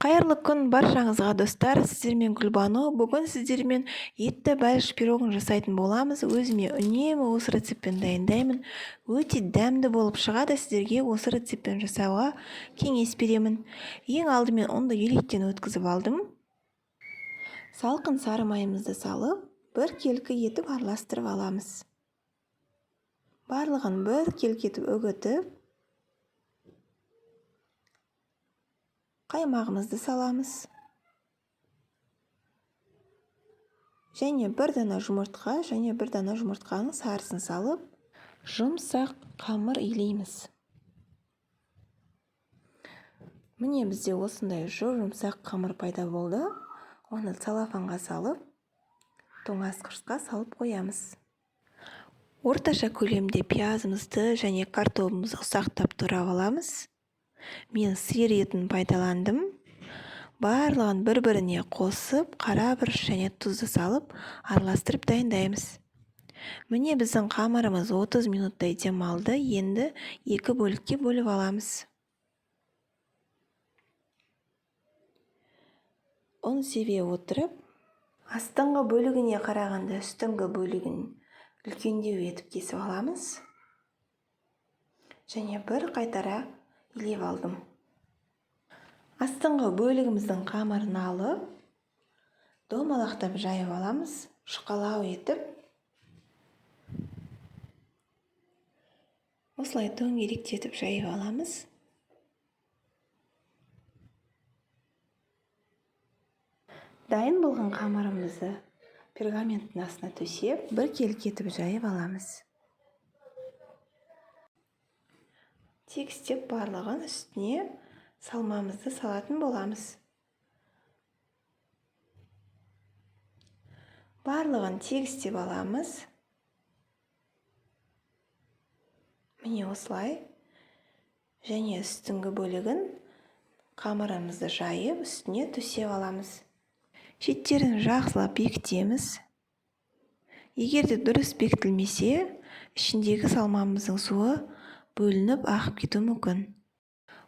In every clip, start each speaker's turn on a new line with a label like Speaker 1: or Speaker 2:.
Speaker 1: Қайырлы күн баршаңызға, достар! Сіздермен Гүлбану. Бүгін сіздермен етті бәліш пирогын жасайтын боламыз. Өзіме үнемі осы рецептпен дайындаймын. Өте дәмді болып шығады. Сіздерге осы рецептпен жасауға кеңес беремін. Ең алдымен ұнды електен өткізіп алдым. Салқын сары майымызды салып, бір келкі етіп араластырып аламыз. Барлығын бір келкі етіп үгітіп, қаймағымызды саламыз. Және бір дана жұмыртқа, және бір дана жұмыртқаның сарысын салып, жұмсақ қамыр илейміз. Міне бізде осындай жұмсақ қамыр пайда болды. Оны целлофанға салып, тоңазытқышқа салып қоямыз. Орташа көлемде пиязымызды және картобымызды ұсақтап турап аламыз. Мен сиыр етін пайдаландым. Барлығын бір-біріне қосып, қара бұрыш және тұзды салып, араластырып дайындаймыз. Міне біздің қамырымыз 30 минуттай демалды. Енді екі бөлікке бөліп аламыз. Ұн себе отырып, астыңғы бөлігіне қарағанда үстіңгі бөлігін үлкендеу етіп кесіп аламыз. Және бір қайтара илеп алдым. Астыңғы бөлігіміздің қамырын алып, домалақтап жайып аламыз, жұқалау етіп. Осылай дөңгелектетіп жайып аламыз. Дайын болған қамырымызды пергаменттің астына төсеп, бір келкі етіп жайып аламыз. Тегістеп барлығын үстіне салмамызды салатын боламыз. Барлығын тегістеп аламыз. Міне осылай. Және үстіңгі бөлігін қамырымызды жайып, үстіне төсеп аламыз. Шеттерін жақсылап бекітеміз. Егер де дұрыс бекітілмесе, ішіндегі салмамыздың суы бөлініп ағып кетуі мүмкін.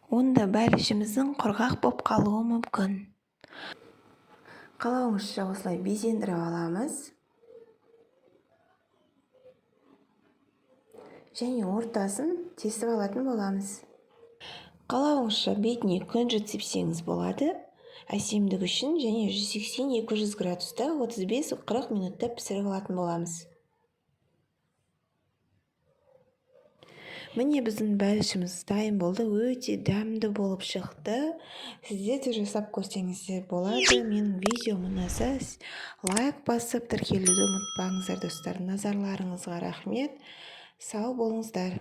Speaker 1: Онда бәлішіміздің құрғақ боп қалуы мүмкін. Қалауыңызша осылай безендіріп аламыз. Және ортасын тесіп алатын боламыз. Қалауыңызша бетіне күнжіт сепсеңіз болады. Әсемдік үшін және 180-200 градуста 35-40 минутта пісіріп алатын боламыз. Міне біздің бәлішіміз дайын болды, өте дәмді болып шықты. Сіздер де жасап көрсеңіздер болады. Менің видеом ұнаса, лайк басып тіркелуді ұмытпаңыздар, достар. Назарларыңызға рахмет. Сау болыңыздар.